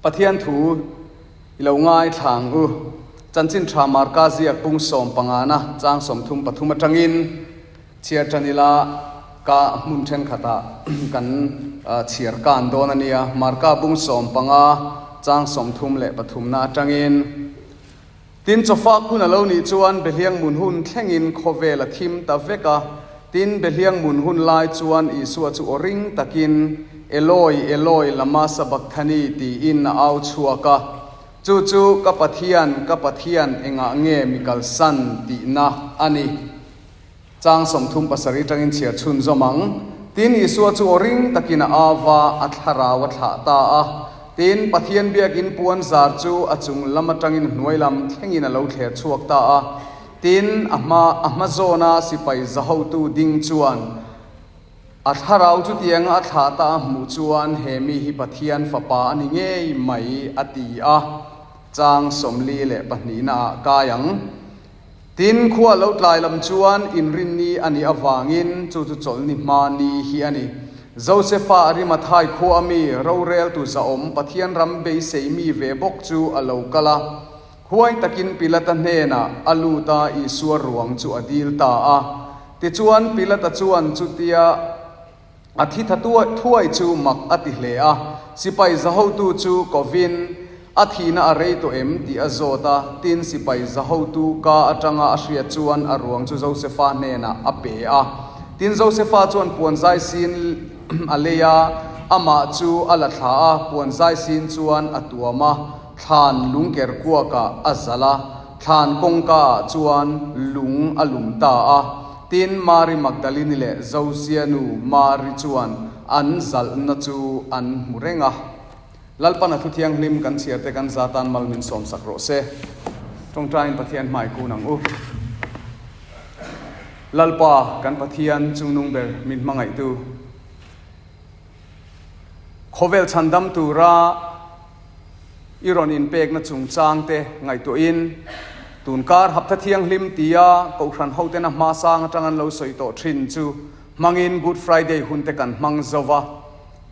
Pathian thu i lo ngaithla ang u. Chanchin tha Marka ziak pung sawm pangana chang 33 atangin chhiar tan ila ka hmun thenkhatah kan chhiar kan dawn a nia. Marka bung 15 chang 33 na atangin Tin, chawfak hun a lo nih chuan Behliang mun hun thlengin khawvel a thim ta vek a. Tin, Behliang mun hun lai chuan Isua chu aw ring takin, Eloi, Eloi, lama sabakthani? tiin a au chhuak a. Chu chu, Ka Pathian, ka Pathian, engah nge mi kalsan? tihna a ni. Chang 37 tangin chhiar chhunzawm ang. Tin, Isua chu aw ring takin a au va, a thlarau a thlah ta a. Tin, Pathian biakin puan zar chu a chung lam atangin hnuai lam thlengin a lo thler chhuak ta a. Tin, a hma a hma zawna sipai zahotu ding chuan a thlarau chutianga a thlah ta a hmuh chuan, He mi hi Pathian Fapa a ni ngei mai, a ti a. Chang 42 naah kai ang. Tin, khua lo tlai lam chuan inrinni a nih avangin chu chu chawlhni hma ni hi a ni. Josefa Arimathai khua a mi roreltu zahawm Pathian ram beisei mi ve bawk chu a lo kal a. Huai takin Pilata hnenah a lut a, Isua ruang chu a dil ta a. Tichuan, Pilata chuan chutia A thi tha thuai chu mak a ti hle a, sipai zahotu chu kovin a thihna a rei tawh em tih a zawt a, tin sipai zahotu ka atanga a hriat chuan a ruang chu Josefa hnenah a pe a. Tin Josefa chuan puan zai sin a lei a, amah chu a la thla a, puan zai sin chuan a tuam a, thlan lungker kuakah a zalh a, thlan kawngkaah chuan lung a lum ta a. Tin, Mari Magdalini leh Zosia nu Mari chuan an zalhna chu an hmu reng a. Lalpan a thu thianghlim kan chhiar te kan za tan mal min sawmsak rawh se. Tawngtaiin Pathian hmai kun ang u. Lalpa, kan Pathian chungnung ber min hmangaihtu, khawvel chhandam tura I rawn inpekna chungchangte ngaihtuahin, tunkar Hapta Thianghlim tia Kohhran hoten a hma sang atang an lo sawi tawh thin chu hmangin Good Friday hunte kan hmang zo va,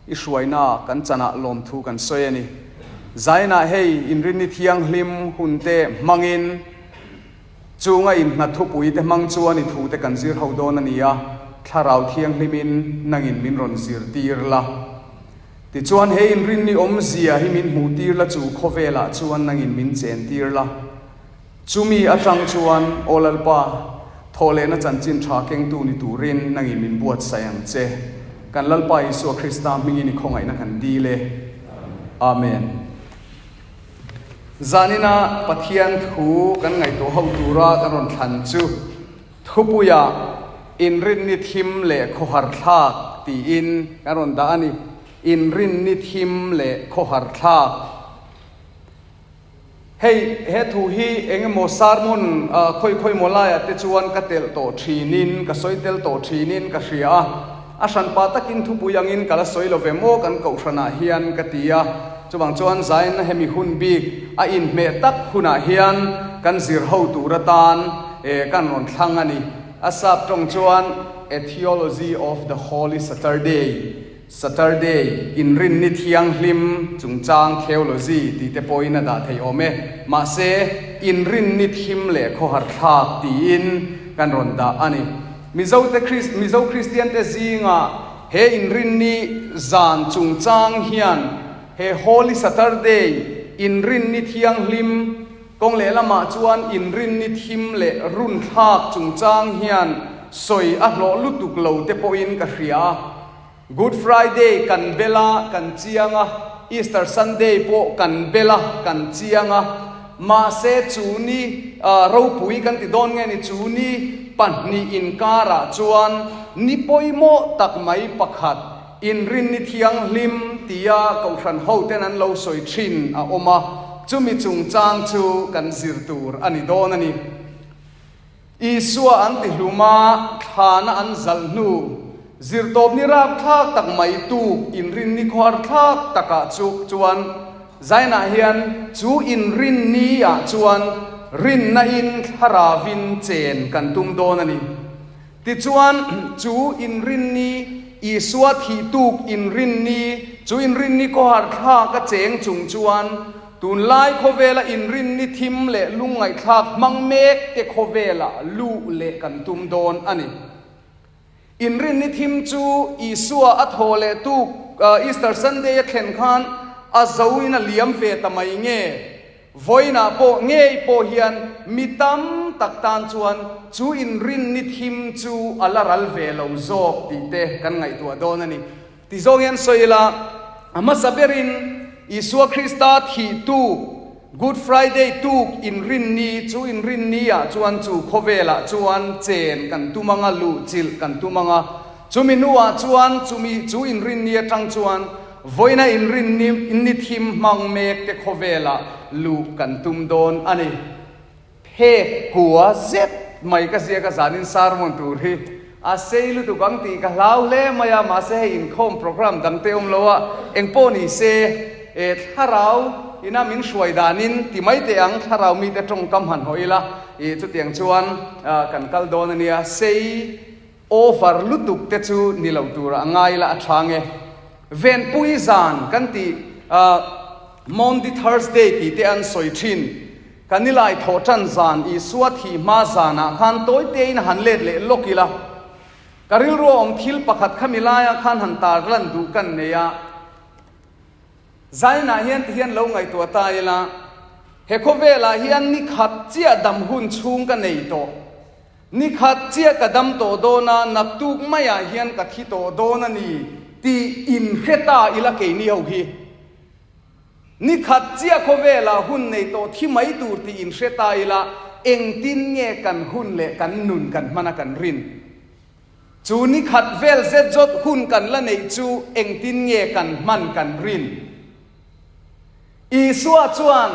i hruaina kan chanah lawmthu kan sawi a ni. Zainah hei Inrinni Thianghlim hunte hmangin chunga innghat thupuite hmang chuan i thute kan zir ho dawn a ni a, Thlarau Thianghlimin nangin min rawn zirtir la. Tichuan, he inrinni awmzia hi min hmuhtir la chu khawvelah chuan nangin min chentir la. Chumi atang chuan, Aw Lalpa, thawhlehna chanchin tha kengtu ni turin nangin min buatsaih ang che. Kan Lalpa Isua Krista hmingin i khawngaihna kan dil e. Amen. Zanina Pathian thu kan ngaihtuah ho tura kan rawn thlan chu Thupuiah Inrinni thim leh khawhar thlak tiin kan rawn dah a ni. Inrinni thim leh khawhar thlak. Hei he thu hi eng emaw sermon khawi khawi maw laiah te chuan ka telh tawh thinin, ka sawi tel tawh thinin ka hria a. A hranpa takin thupui angin ka la sawi lo ve maw kan kohhranah hian ka ti a. Chuvang chuan zain hemi hun bik a inhmeh tak hunah hian kan zir ho tur atan kan rawn thlang a ni. A sap tawng chuan A Theology of the Holy Saturday, Saturday, Inrinni Thianghlim Chungchang Theology tih te pawhin a dah thei awm e. Mahse, Inrinni Thim leh Khawhar Thlak tiin kan rawn dah a ni. Mizote Mizo Kristiante zingah he Inrinni zan chungchang hian he Holy Saturday, Inrinni Thianghlim, Kawng lehlamah chuan inrinni thim leh runthlak chungchang hian sawi a hlawh lutuk lo te pawhin ka hria a. Good Friday kan bel a, kan chiang a, Easter Sunday pawh kan bel a, kan chiang a. Mahse chu ni ropui kan ti dawn nge ni chu ni pahnih inkarah chuan ni pawimawh tak mai pakhat Inrinni thianghlim tia Kohhran hoten an lo sawi thin a awm a, chumi chungchang chu kan zir tur a ni dawn a ni. Isua an tihlum a, thlana an zalh hnu, zirtawpni rapthlak tak mai tuk inrinni khuarthlak takah chu chuan Zainah hian chu inrinni ah chuan rinna in thlaravin chen kan tum dawn a ni. Tichuan, chu inrinni. Isua thih tuk inrinni, chu inrinni khawhar thlak a cheng chung chuan tunlai khawvela inrinni thim leh lungngaihthlak hmang mek te khawvelah luh leh kan tum dawn a ni. Inrinni thim chu Isua a thaw leh tuk Easter Sunday a thlen khan a zo in a liam ve ta mai nge? Vawiinah pawh ngei pawh hian mi tam tak tan chuan chu inrinni thim chu a la ral ve lo zawk tih te kan ngaihtuah dawn a ni. Ti zawng hian sawi ila, a hmasa berin Isua Krista thih tuk, Good Friday tuk inrinni chu inrinni ah chuan chu khawvelah chuan chen kan tum anga, luhchilh kan tum anga, chumi hnuah chuan chumi chu inrinni atang chuan vawiina inrinni ni thim hmang mek te khawvelah luh kan tum dawn a ni. Phek kua zet mai ka ziak a zanin sermon tur hi a sei lutuk ang tih ka hlau hle mai a, mahse hei inkhawm program dang te awm lo a, engpawh ni se e thlarau ina min hruai danin ti mai teh ang, thlarau mite tawngkam han haw ila i chutiang chuan kan kal dawn a nia, sei over lutuk te chu ni lo turah ngai ila a tha nge. Venpui zan kan tih Maundy Thursday tih te an sawi thin. Ka nilai thawh tan zan Isua thih hma zanah khan tawi tein han let leh lawk ila, ka rilru a awm thil pakhat khami laiah khan han tar lan duh kan nei a. Zainah hian tihian lo ngaihtuah ta ila, he khawvelah hian ni khat chiah dam hun chhung ka nei tawh. Ni khat chiah ka dam tawh dawn a, naktuk maiah hian ka thi tawh dawn a ni tih inhre ta ila keini ho hi. Ni khat chiah khawvelah hun nei tawh thi mai tur tih inhre ta ila, engtin nge kan hun leh kan nun kan hmana kan rin? Chu ni khat vel zet zawt hun kan la neih chu engtin nge kan hman kan rin? Isua chuan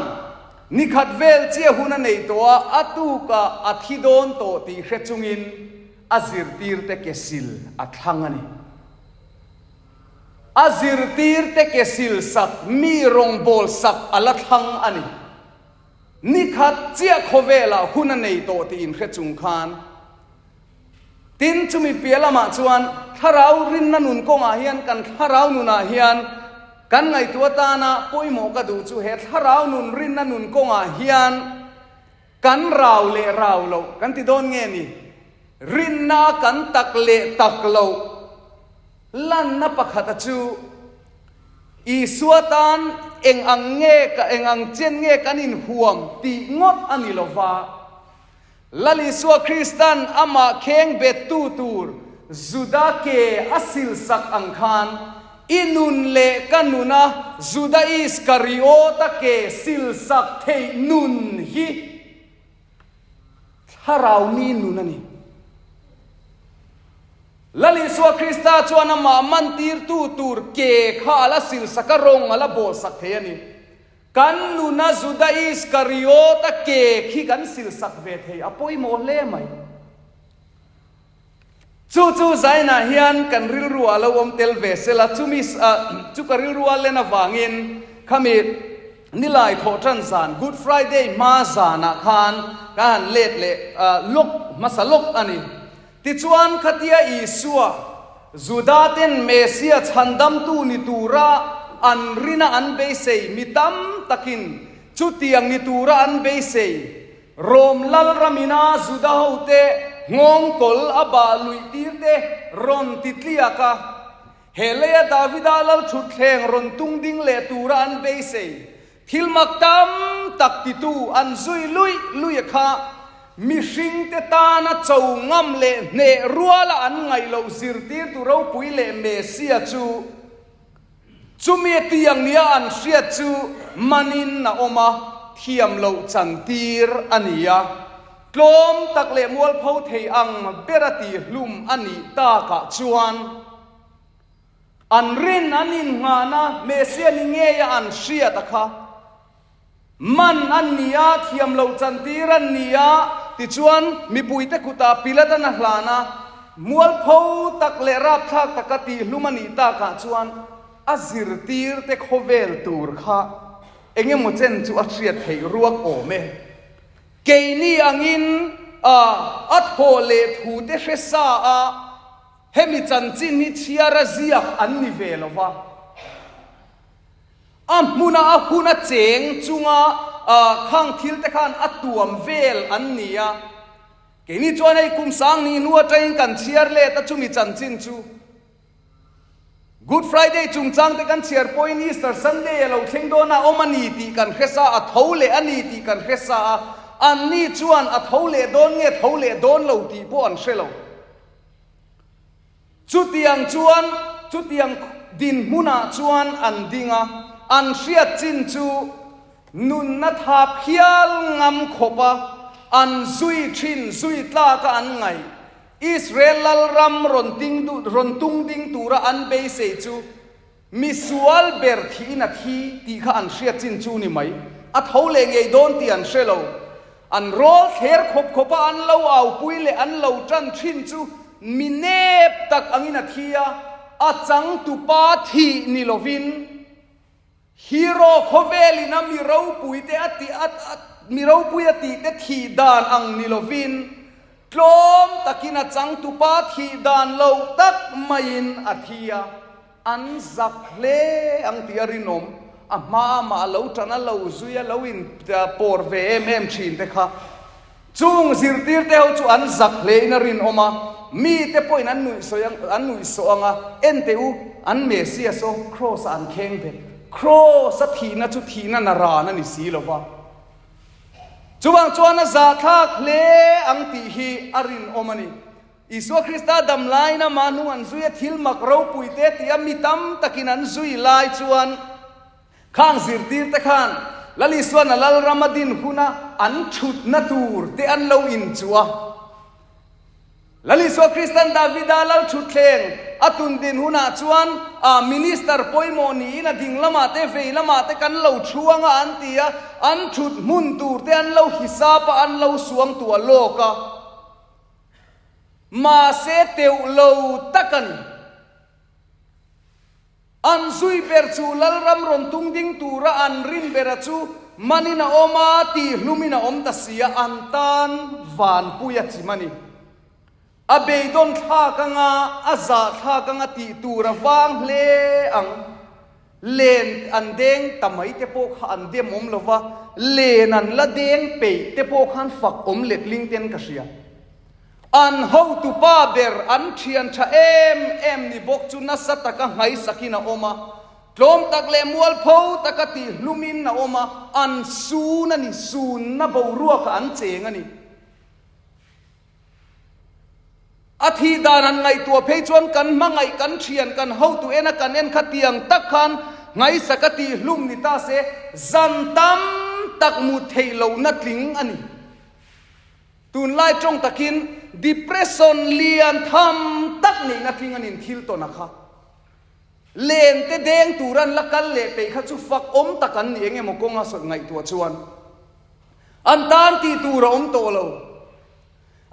ni khat vel chiah hun a nei tawh a, a tukah a thi dawn tawh tih hre chungin a zirtirte ke sil a thlang a ni. A zirtirte ke sil sak, mi rawngbâwl sak a la thlang a ni. Ni khat chiah khawvelah hun a nei tawh tih inhre chung khan, tin, chumi piah lamah chuan thlarau rinna nun kawngah hian kan thlarau nunah hian kan ngaihtuah atana pawimawh ka duh chu he thlarau nun rinna nun kawngah hian kan rau leh rau loh kan ti dawn nge ni? Rinna kan tak leh tak loh. Lanna pakhata chu Isua tan eng ang nge ka eng ang chen nge kan inhuam tih ngawt a ni lo va. Lal Isua Kristan amah kheng bettu tur Juda ke a silsak ang khan i nun leh ka nuna Juda Iskariota ke silsak theih nun hi Thlarau mi nun a ni. Lal Isua Krista chuan amah mantirtu tur ke kha a la silsak a, rawng a la bawlsak thei a ni. Kan nuna Juda Iskariota ke khi kan silsak ve thei a pawimawh hle mai. Chu chu Zainah hian kan rilru ah lo awm tel ve sela, chumi chu ka rilru a len avangin khami Nilai thawhṭan zan, Good Friday hma zanah khan ka han let leh lawk hmasa lawk a ni. Tichuan khatia Isua, Judaten Messia chhandamtu ni tura an rina an beisei mi tam takin chutiang ni tura an beisei Rom lal ramina Juda hote nghawngkawl a bah luih tir te rawn ti tliak a, he leia Davida lal thutthleng rawn tung ding leh tura an beisei thil mak tam tak titu an zui luih luih a kha mihringte tana cho ngam leh hneh ruala an ngaih loh zirtirtu ropui leh Messia chu Chumi a tiang nia an hriat chu manin a awm a, thiam loh chantir a ni a. Tlawm tak leh mualpho thei ang bera tihhlum a nih takah chuan an rin an innghahna Messia ni ngeia an hriat a kha. Man an ni a, thiam loh chantir an ni a, tichuan mipuite kutah Pilatan a hlan a, mualpho tak leh rapthlak taka tihhlum a nih takah chuan a zirtirte khawvel tur kha eng emaw chen chu a hriat theih ruak awm e. Keini angin a a thawh leh thute hre sa a. Hemi chanchin hi chhiara ziak an ni ve lo va. A hmuna a hun a cheng chunga khang thil te khan a tuam vel an ni a. Keini chuan hei kum sang ni hnu atangin kan chhiar let a chumi chanchin chu. Good Friday chungchang te kan chhiar pawhin Easter Sunday a lo thleng dawn a awm a ni tih kan hre sa a, tho leh a ni tih kan hre sa a, anni chuan a tho leh dawn nge tho leh dawn lo tih pawh an hre lo. Chutiang chuan chutiang dinhmunah chuan an ding a, an hriat chin chu nunna thap hial ngam khawpa an zui thin zui tlaka an ngaih. Israel lalram rawn ting rawn tung ding tura an beisei chu misual ber thiin a thi tih kha an hriat chin chu ni mai. A tho leh ngei dawn tih an hre lo. An rawl thler khawp khawpa an lo aupui leh an lo tan thin chu mi nep tak angin a thi a, a changtupa thih ni lovin, Hero khawvelin a mi ropuite a tih a mi ropui a tih te thih dan ang ni lovin tlawm takin a changtupa thih dan lo tak maiin a thi a, an zak hle ang tih a rinawm. A hma amah a lo tan a lo zui a lo in pawr ve em em thin te kha. Chung zirtirte ho chu an zak hlein a rinawm a, mite pawhin an nuihsawi ang, an nuihsawh ang a, En teh u, an Messias aw, Kraws-ah an kheng bet. Kraws-a thihna chu thihna na ran a ni si lo va. Chuvang chuan a zahthlak hle ang tih hi a rinawm a ni. Isua Krista dam laiin amah hnung an zui a, thil mak ropui te tia mi tam takin an zui lai chuan, Khang zirtirte khan Lal Isuan a Lalram a din huna an thutna tur te an lo inchuh a. Lal Isua Kristan Davida Lal thutthleng a tun din hunah chuan a minister pawimawh niin a ding lamah te vei lamah te kan lo thu anga an ti a, an thut hmun tur te an lo hisap a, an lo suangtuah lawk a. Mahse teuh lo tak a ni. An zui ber chu Lalram rawn tung ding tura an rin bera chu manin a awm a, tihhlumin a awm ta si a, an tan vanpui a chim a ni. A beidawn thlak anga, a zah thlak anga tih tur a vang hle ang. Len an deng ta mai te pawh kha an dem awm lo va, len an la deng peih te pawh khan fak awm letling ten ka hria. An hotupa ber an thian tha em em ni bawk chu nasa taka nghaisakin a awm a, tlawm tak leh mualpho taka tihhlumin a awm a, an sun a ni, sunna boruakah an cheng a ni. A thih dan han ngaihtuah phei chuan kan hmangaih, kan thian, kan hotu ena kan en kha tiang tak khan nghaisaka tihhlum ni ta se, zan tam tak mut theih lohna tling a ni. Tunlai tawng takin depression lian tham tak neihna tling an inthil tawn a kha. Len te deng tur an la kal leh peih kha chu fak awm tak an ni eng emaw kawnga sawi ngaihtuah chuan an tan tih tur a awm tawh lo.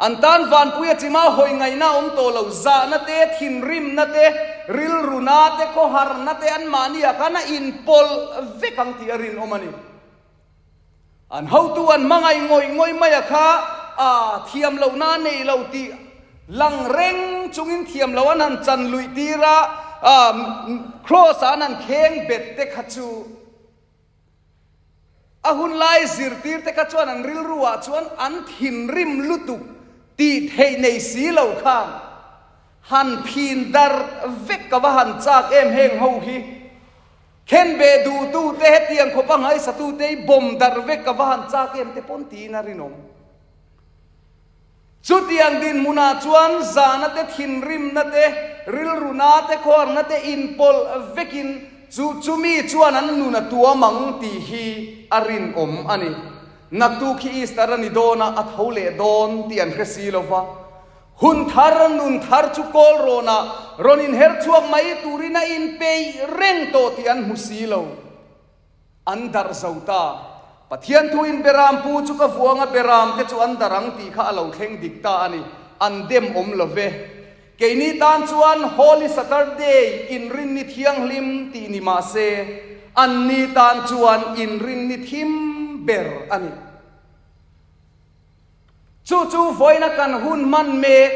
An tan vanpui a chima hawi ngaihna a awm tawh lo. Zahna te, thinrimna te, rilruna te, khawharna te anmahni ah khan a inpawlh vek ang tih a rinawm a ni. An hotu an hmangaih ngawih ngawih mai a kha a thiam lohna a nei lo tih lang reng chungin thiam loh an han chan luih tir a, Kraws ah an han kheng bet te kha chu a hun lai zirtir te kha chuan an rilru ah chuan an thinrim lutuk tih theih nei si lo khan han phin dar vek ka va han chak em heng ho hi. Khenbeh duhtute hetiang khawpa ngaisatute hi bawm darh vek ka va han chak em te pawn tiin a rinawm. Chutiang dinhmunah chuan zahna te, thinrimna te, rilruna te, khuarna te inpawlh vekin chu chumi chuan an nun a tuam ang tih hi a rinawm a ni. Naktuk hi Easter a ni dawn a, a tho leh dawn tih an hre si lo va. Hun thar, nun thar chu kawl rawnah rawn inher chhuak mai turin a inpeih reng tawh tih an hmu si lo. An darh zo ta. Pathian thuin Beram pu chu ka vuang a, Beram te chu an darh ang tih kha a lo thleng dik ta a ni. An dem awm lo ve. Keini tan chuan Holy Saturday, Inrinni Thianghlim tih ni mah se, anni tan chuan Inrinni thim ber a ni. Chu chu vawiina kan hun hman mek.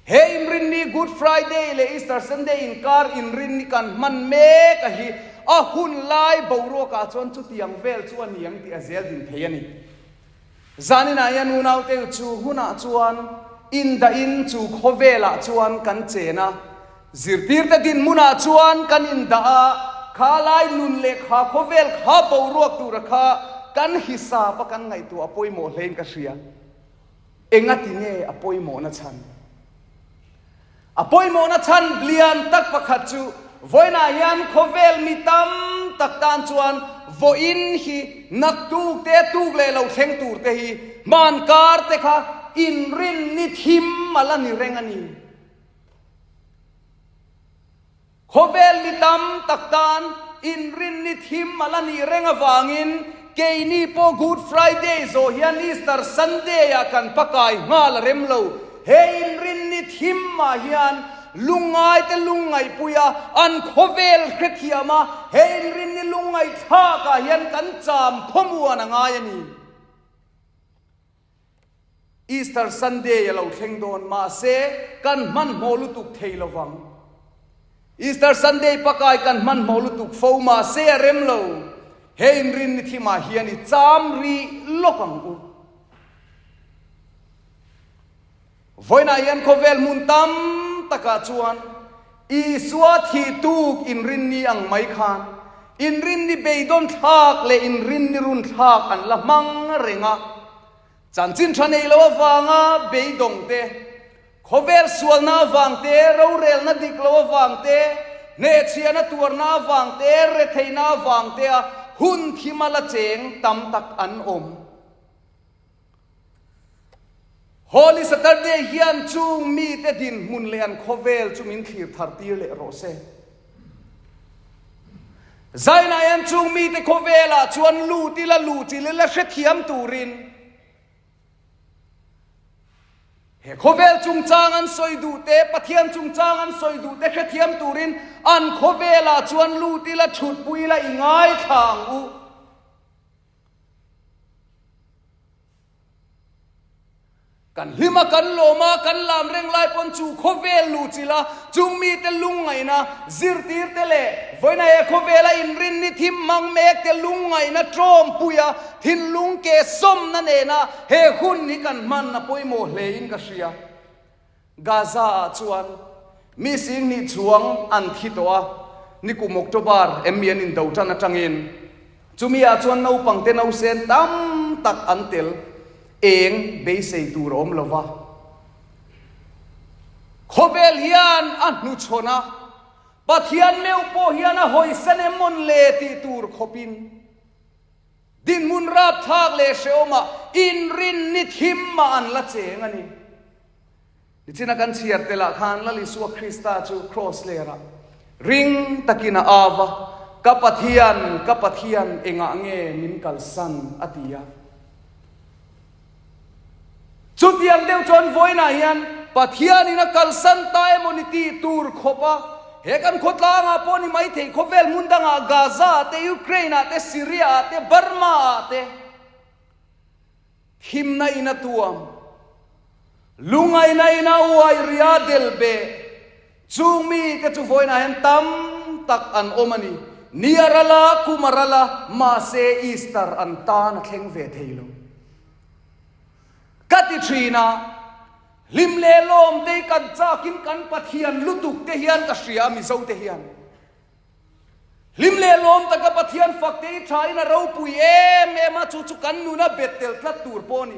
He Inrinni, Good Friday leh Easter Sunday inkar Inrinni kan hman mek a hi a hun lai boruakah chuan chutiang vel chu a ni ang tih a zel din thei a ni. Zaninah hian unaute chu hunah chuan indahin chu khawvelah chuan kan chen a, zirtirte dinhmunah chuan kan indah a, kha lai nun leh kha khawvel kha boruak tura kha kan hisap a kan ngaihtuah a pawimawh hlein ka hria. Engati nge a pawimawhna chhan? A pawimawhna chhan blian tak pakhat chu vawiinah hian khawvel mi tam tak tan chuan vawiin hi naktuk te, tuk leh lo thleng tur te hi hmankar te kha inrin ni thim a la ni reng a ni. Khawvel mi tam tak tan inrinni thim a la nih reng avangin keini pawh Good Friday zawh hian Easter Sunday-ah kan pakai nghal a rem lo. He inrinni thimah hian lungngaite lungngaihpui a, an khawvel hrethiam a, he inrinni lungngaihthlakah hian kan cham khawmuan a ngai a ni. Easter Sunday a lo thleng dawn, mahse kan hmanhmawh lutuk thei lo vang. Easter Sunday pakai kan hmanhmawh lutuk fo, mahse a rem lo. He inrin ni thimah hian i cham rih lawk ang u. Vawiinah hian khawvel hmun tam takah chuan Isua thih tuk inrinni ang mai khan inrinni beidawn thlak leh inrinni run thlak an la hmang reng a. Chanchin tha nei lo avanga beidawng te, khawvel sualna avang te, rorelna dik lo avang te, hnehchhiahna tuarna avang te, retheihna avang tea hun thima la cheng tam tak an awm. Holy Saturday hian chung mite dinhmun leh an khawvel chu min thlir thar tir leh rawh se. Zainah hian chung mite khawvelah chuan lut ila luh chil ila hrethiam turin he khawvel chungchang an sawi duh te, Pathian chungchang an sawi duh te hrethiam turin an khawvelah chuan lut ila thutpui ila i ngaithla ang u. Kan hlim a, kan lawm a, kan lam reng lai pawn chu khawvel luh chilh a, chung mite lungngaihna, zirtirte leh vawiina he khawvela inrinni thim hmang mekte lungngaihna tawmpui a, thinlung ke sawmna nena he hun hi kan hman a pawimawh hlein ka hria. Gaza-ah chuan mi singhnih chhuang an thi tawh a, nikum October em mi an indo tan atangin chumi-ah chuan naupangte nausen tam tak an tel eng beisei tur a awm lo va. Khawvel hian a hnuchhawn a, Pathian meuh pawh hian a hawisan em mawn le tih tur khawpin dinhmun rapthlak leh hrehawmah inrinni thimah an la cheng a ni. Nichina kan chhiar telah khan Lal Isua Krista chu Kraws lerah ring takin a au va, Ka Pathian, ka Pathian, engah nge min kalsan? a ti a. Chutiang deuh chuan vawiinah hian Pathianin a kalsan ta emaw ni tih tur khawpa he kan khawtlangah pawh ni maithei khawvel hmun dangah Gaza-ah te, Ukraine-ah te, Syria-ah te, Burma-ah te, Thimna in a tuam, lungaina in a uai ria del be, chung mite chu vawiinah hian tam tak an awm a ni. Ni a ral a, kum a ral a, mahse Easter an tan a thleng ve thei lo. Ka ti thin a, hlim leh lawm te hi kan chakin kan Pathian lutuk te hian ka hria a Mizo te hian. Hlim leh lawm taka Pathian fak te hi thain a ropui em em a, chu chu kan nuna bet tel tlat tur pawh a ni.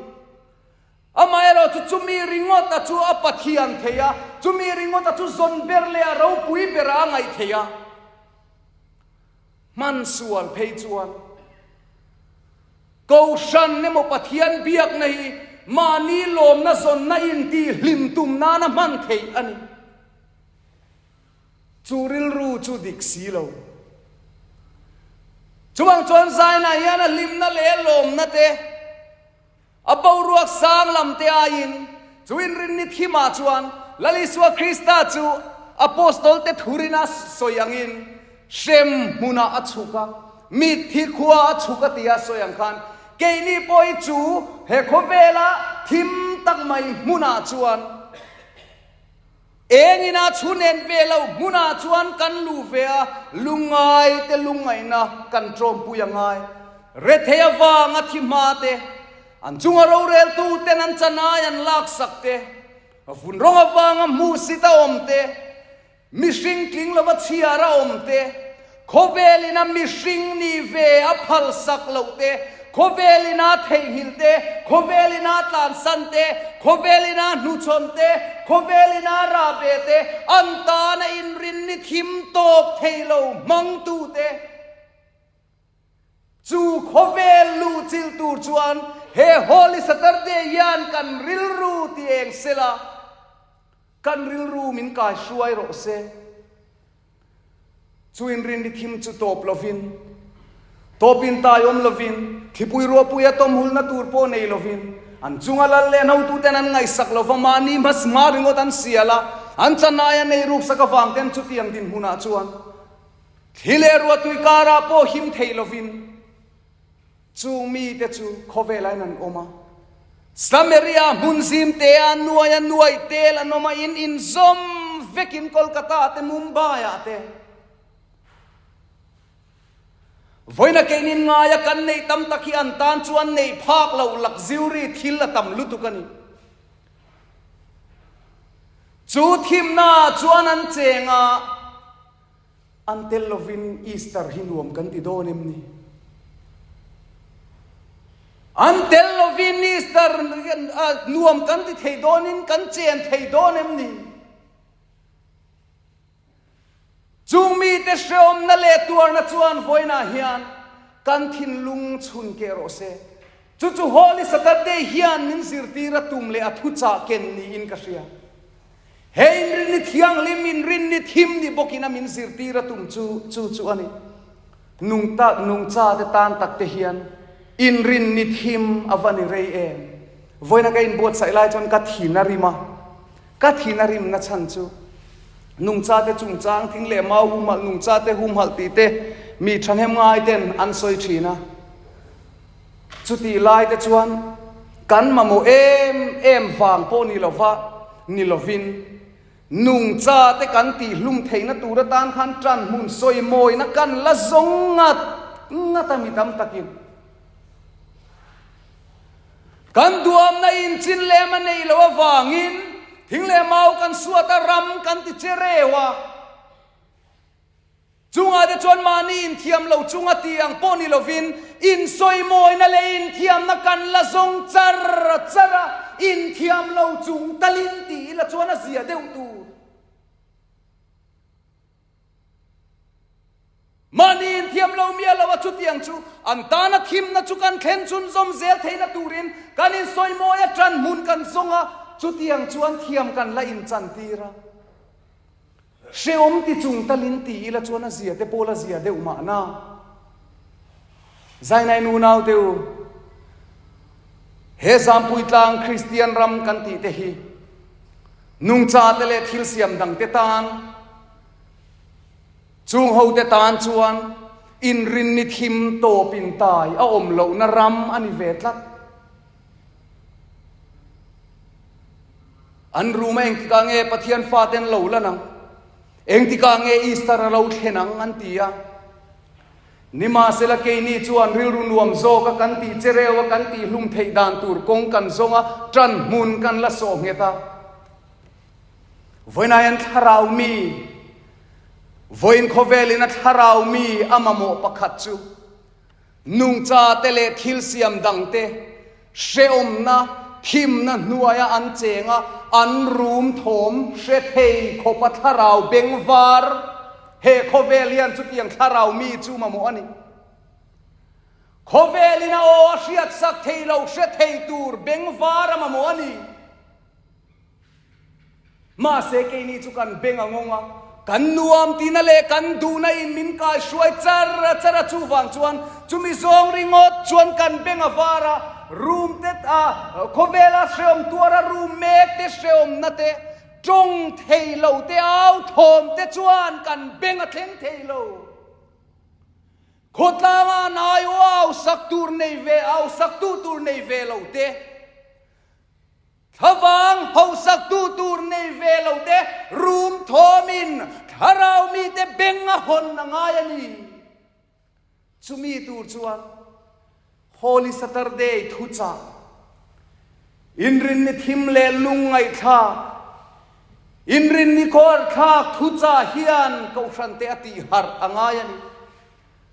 Amaherawh chu chumi ringawta chu a Pathian thei a, chumi ringawta chu zawn ber leh a ropui berah a ngaih thei a. Hman sual phei chuan Kohhran emaw Pathian biakna hi mahni lawmna zawnna intih hlim tum nana hman theih a ni. Chu rilru chu dik si lo. Chuvang chuan Zaina hian a hlimna leh a lawmna te, a boruak sang lam te aiin chu inrinni thimah chuan Lal Isua Krista chu Apostol te thurina sawi angin hrem hmunah a chhuk a, mitthi khua a chhuk a tia sawi ang khan keini pawh hi chu he khawvela thim tak mai hmunah chuan. Engina chhunen ve lo hmunah chuan kan luh ve a, lungngai te lungngaihna kan ṭawmpui a ngai. Rethei avanga thi hma te, an chunga roreltu ten an chanai an laksak te, vun rawng avanga hmuhsit a awm te, Mihring tling lova chhiar a awm te, khawvelin a mihring ni ve a phalsak loh te, khawvelin a theihnghilh te, khawvelin a tlansan te, khawvelin a hnuchhawn te, khawvelin a rah ve te, an tana inrin ni thim tawp thei lo hmangtu te. Chu khawvel luhchilh tur chuan he Holy Saturday hian kan rilru ti eng sela, kan rilru min kai hruai rawh se. Chu inrinni thim chu tawp lovin, tawpin tai awm lovin, thlipui ruahpui a tawmhulna tur pawh nei lovin, an chunga lal leh an hotuten an ngaihsak lova mahni hmasma ringawt an sial a, an chanai a nei ruksak avang ten chutiang dinhmunah chuan Thli leh ruahtui karah pawh him thei lovin chung mite chu khawvelain an awm a. Samaria hmun zim te a nuai a nuaih tel an awm a, in inzawm vekin Kolkata te Mumbai ah te. Vawiina keinin ngaia kan neih tam tak hi an tan chuan neih phak loh luxury thil a tam lutuk a ni. Chu thimnaah chuan an cheng a. An tel lovin Easter hi nuam kan ti dawn em ni? An tel lovin Easter nuam kan ti thei dawnin kan chen thei dawn em ni? Chung mite hreawmna leh tuarna chuan vawiinah hian kan thinlung chhun keh rawh se. Chu chu Holy Saturday hian min zirtir a tum leh a thuchah ken niin ka hria. He inrinni thianghlim, inrinni thim ni bawkin a min zirtir a tum chu chu chu a ni. Nungta, nungchate tan tak te hian inrinni thim a va ni rei em? Vawiina ka inbuatsaih lai chuan ka thin a rim a, ka thin a rimna chhan chu nungchate chungchang thing leh mau humhalh, nungchate humhalh tih te mi thahnem ngai ten an sawi thin a. Chutih lai te chuan kan mamawh em em vang pawh ni lova ni lovin nungcha te kan tihhlum theihna tur atan khan tan hmun sawimawina kan la zawng ngat ngat a mi tam takin kan duamna inchin lem a neih loh avangin thing leh mau kan suat a ram kan ti che reu a. Chungah te chuan mahni inthiam lo chunga ti ang pawh ni lovin insawimawina leh inthiamna kan la zawng char char a, inthiam lo chung talin ti ila chuan a zia deuh tur. Mahni inthiam lo miah lo a chutiang chu an tana thimna chu kan thlen chhunzawm zel theihna turin kan insawimawi a, ṭan hmun kan zawng a, chutiang chuan thiam kan la inchantir a. Hreawm ti chung talin ti ila chuan a zia te pawl a zia deuh mahna. Zainai nunau te u, he Zampui tlang Kristian ram kan tih te hi nungcha te leh thil siam dang te tan, chung ho te tan chuan inrinni thim tawp in tai a awm lohna ram a ni ve tlat. An room a engtikah nge Pathian fate an lo lan ang? Engtikah nge Easter a lo thlen ang? an ti a. Nimahsela keini chuan rilru nuam zawka kan tih che reuh a, kan tih hlum theih dan tur kawng kan zawng a, ṭan hmun kan la sawh nghet a. Vawiinah hian thlarau mi, vawiin khawvelin a thlarau mi a mamawh pakhat chu, Nungcha te leh thil siam dang te hrehawmna, thimna hnuaia an cheng a, an rum thawm hre thei khawpa thlarau bengvar he khawvel hian chutiang thlarau mi chu mamawh a ni. Khawvelin a aw a hriatsak thei lo hre thei tur bengvar a mamawh a ni. Mahse keini chu kan beng a ngawng a, kan nuam tihna leh kan duhna in min kai hruai char char a, chuvang chuan chumi zawng ringawt chuan kan beng a var a, room te a khawvela hrehawm tuar a room mek te hrehawmna te tawng thei lo te au thawm te chuan kan beng a thleng thei lo. Khawtlanga an aiawh a ausak tur nei ve ausak tu tur nei ve lo te. Thlavang hausaktu tur nei ve lo te. Thlarau mite beng a hawn a ngai a ni. Chumi tur chuan Holy Saturday thuchah, inrinni thim leh lungngaihthlak, inrinni kawrthlak thuchah hian Kohhrante a tihharh a ngai a ni.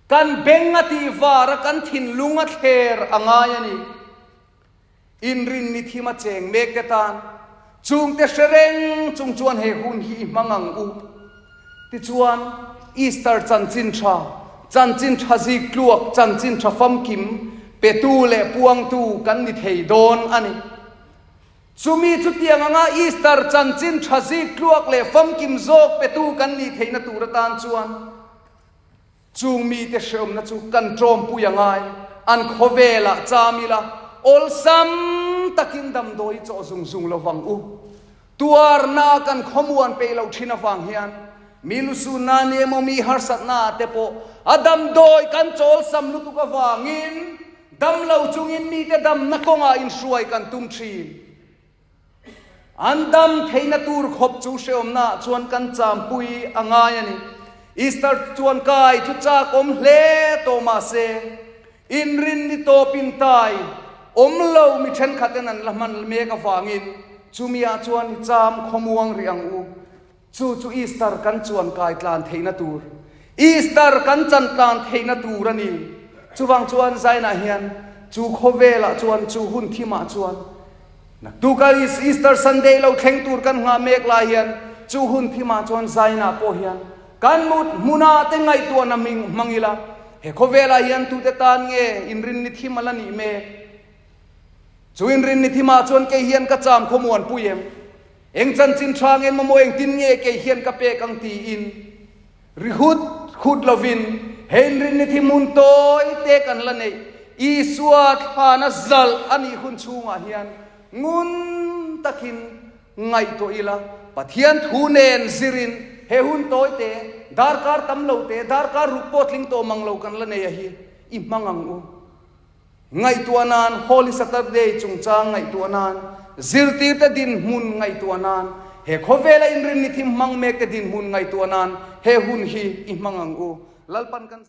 Kan beng a tihvar a, kan thinlung a thler a ngai a ni. Inrinni thim a cheng mek te tan chungte hre reng chung chuan he hun hi i hmang ang u. Tichuan, Easter chanchin tha, chanchin tha zik tluak, chanchin tha famkim petu leh puangtu kan ni thei dawn a ni. Chumi chutiang anga Easter chanchin tha zik tluak leh famkim zawk petu kan nih theihna tur atan chuan, Chung mite hreawmna chu kan ṭawmpui a ngai. An khawvelah cham ila, awlsam takin damdawi chawh zung zung lo vang u. Tuarna kan khawmuan peih loh ṭhin avang hian mi lusunna ni emaw mi harsatna te pawh a damdawi kan chawlsam lutuk avangin damlo chungin mite damna kawngah inhruai kan tum ṭhin. An dam theihna tur khawp chu hrehawmnaah chuan kan champui a ngai a ni. Easter chuan kai chu chak awm hle tawh mah se, inrin ni tawp intai awm lo mi thenkhaten an la hman mek avangin chumiah chuan i cham khawmuang rih ang u. Chu chu Easter kan chuan kai tlan theihna tur, Easter kan chan tlan theihna tur a ni. Chuvang chuan Zainah hian chu khawvelah chuan, chu hun thimah chuan naktuka Easter Sunday lo thleng tur kan nghah mek lai hian chu hun thimah chuan Zainah pawh hian kan mut hmunah te ngaihtuahna hmang ila, he khawvelah hian tute tan nge inrinni thim a la nih mek? Chu inrinni thimah chuan kei hian ka cham khawmuanpui em? Eng chanchin tha nge maw maw engtin nge kei hian ka pek ang tiin ri hut hut lovin he inrinni thi hmun tawi te kan la neih Isua thlana zalh a nih hun chhungah hian ngun takin ngaihtuah ila Pathian thu nen zirin he hun tawi te darkar tam lo te darkar ruk pawh tling tawh mang lo kan la nei a hi i hmang ang u. Ngaihtuah nan, Holy Saturday chungchang ngaihtuah nan, zirtirte dinhmun ngaihtuah nan, he khawvela inrinni thim hmang mekte dinhmun ngaihtuah nan he hun hi i hmang ang u. Lalpan kan.